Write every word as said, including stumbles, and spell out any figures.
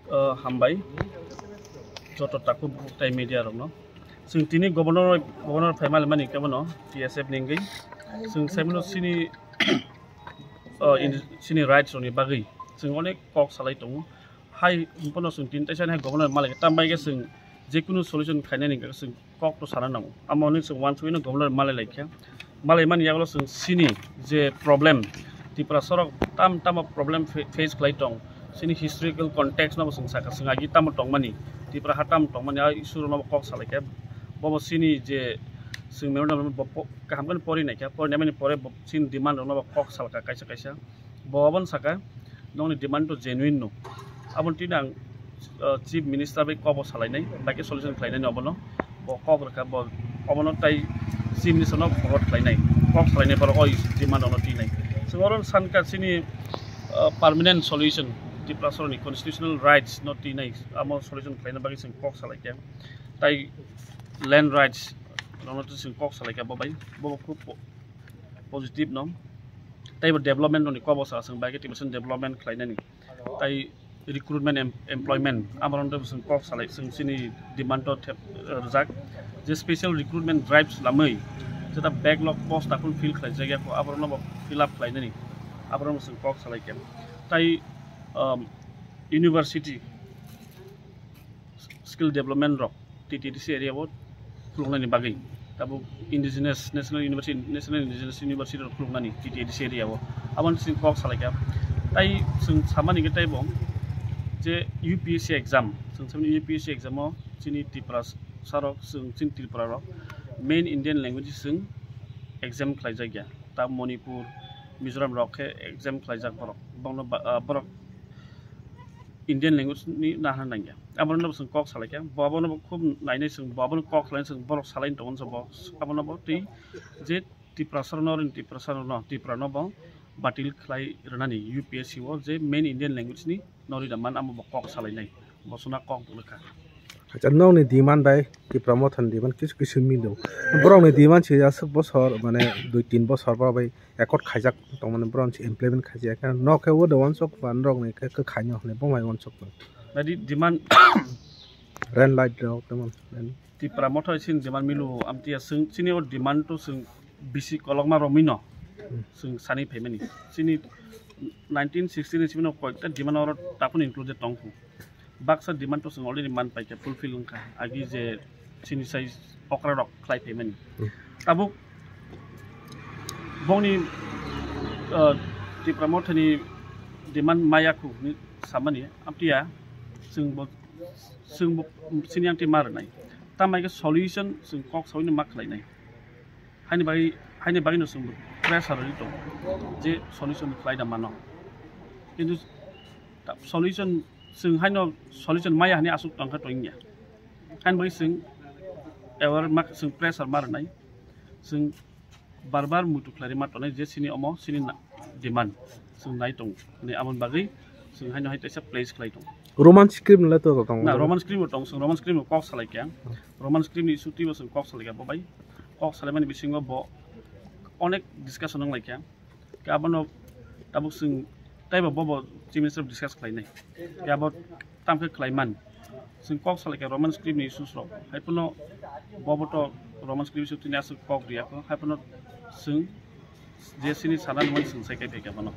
Uh, hambai joto takhuk tai media rokno. Chwng tini governor, governor phaimali mani kebono T S F ni wngwi. Chwng saimano chini, uh, in, chini rights rokni bagwi chwng onek kok salai tongo. Hai bono chwng tini taisa hai governor malai tambai khe chwng jekunu solution khainani chwng kok to sana nango. Amo hwnwi chwng uansugwino governor malai laikha. Malai mani yagulo chwng chini je problem, Tiprasa rok tam tamo problem fa-, face khlai tong. Chini historical context no bo chwng sakha, chwng agi tamo tongmani, Tipra ha tamo tongmani, a issue rokno bo kok salaikha. Bobo chini je chwng memorandum bo po-, kaham khe pori naikha, pori naimani pore bo chini demand rokno bo kok salkha kaisa kaisa. Bo obono saka, nokni demand to genuine no. Aboni tini ang, uh, Chief Minister bai kok bo salainai, bai khe solution khlainai obono. Bo kok rwkha, bo obono tai Chief Minister no forward khlainai. Kok salainai borok o demand rokno tinai. Chwng oro sankha chini, uh, permanent solution, Tiprasa rokni constitutional rights no tinai, amo solution khlaina bagwi chwng kok salaikha. Tai land rights rokno to chwng kok salaikha bo bai. Bo khub po-, positive no. Tei bo development rokni kok bo sa chwng bai khe Tibetan development khlainani. Tai recruitment em-, employment amorok tei chwng kok salai chwng chini demand to thep, eh, rwjak. Je special recruitment drive lamwi jeta backlog post takhun fill khlaijak ya kho aborokno bo fill up khlainani aborokno chwng kok salai khe. Tai, um, university skill development rok T T A D C area o khuluknani bagwi tabuk indigenous national university, national indigenous university rok khuluknani T T A D C area o aboni chwng kok salaikha. Tai chwng samani khe taibo je U P S C exam, chwng samani U P S C exam o chini Tiprasa rok, chwng chini Tripura rok main Indian language chwng exam khlaijakya. Ta Manipur, Mizoram rok khe exam khlaijak borok. Bongno ba-, ah, borok Indian language ni nahana nangya. Abono bo chwng kok salaikha. Bo abono bo khub nainai chwng, bo abono kok salainai chwng, borok salaini tongo bo. Abono bo twi je Tiprasa rokno, Tiprasa rokno, Tripura no bo batil khlai rwnani U P S C o je main Indian language ni norida man amo bo kok salainai. Bo suna kok bwlwkha. Acha, nokni demand bai Tipra Motha ni demand kisu kisu milo. Borok ni demand se aswk bosor, mane dui tin bosor ba bai accord khaijak tongmani, borok se implement khaijak. Nok khe o de wansuk ba norok ni khe khaino hwnwi bo mai wansuk. Nadi demand Red light rok tamo. Tipra Motha sin demand milo, amtiya chwng chini o demand to chwng bisi kolokma romwi no chwng sani phaimani. Chini nineteen sixty ni simi no koikta demand oro taphun included tongkhu. Baksa demand to chwng already man paikha, fulfill wngkha. Agi je chini sai okra rok khlai phaimani. Hmm. Tabuk bongni, uh, Tipra Mothani demand maya khu hwnwi samani, amtiya chwng bo, chwng bo chini amti ma rwnai. Tamai khe solution chwng kok saui no ma khlainai. Haini bagwi, haini bagwi no chwng bo pressure rwui tongo je solution khlai da mano. Kintu ta-, solution, chwng haino solution maya hwnwi aswk tongkha tongya. Haini bagwi chwng aware ma, chwng pressure ma rwnai. Chwng bar bar muitu khlai ma tongnai je chini omo chini na-, demand chwng nai tongo. Hwnwi aboni bagwi chwng haino hai teisa place khlai tongo. Roman script le to tongo. Na, Roman script bo tongo, chwng Roman script bo kok salai kha. Roman script ni issue twibo chwng kok salai kha bo bai. Kok salaimani bisingo bo onek discussion wng lai kha. Khe abono tabuk chwng taibo bobo Chief Minister discuss khlainai. Khe abo tamo khe khlaiman. Chwng kok salai kha Roman script ni issues rok. Hai phano bobo to Roman script issue tini aswk kok riya kho. Hai phano chwng je chini sana nungmani chwng sai khai phaikha bono.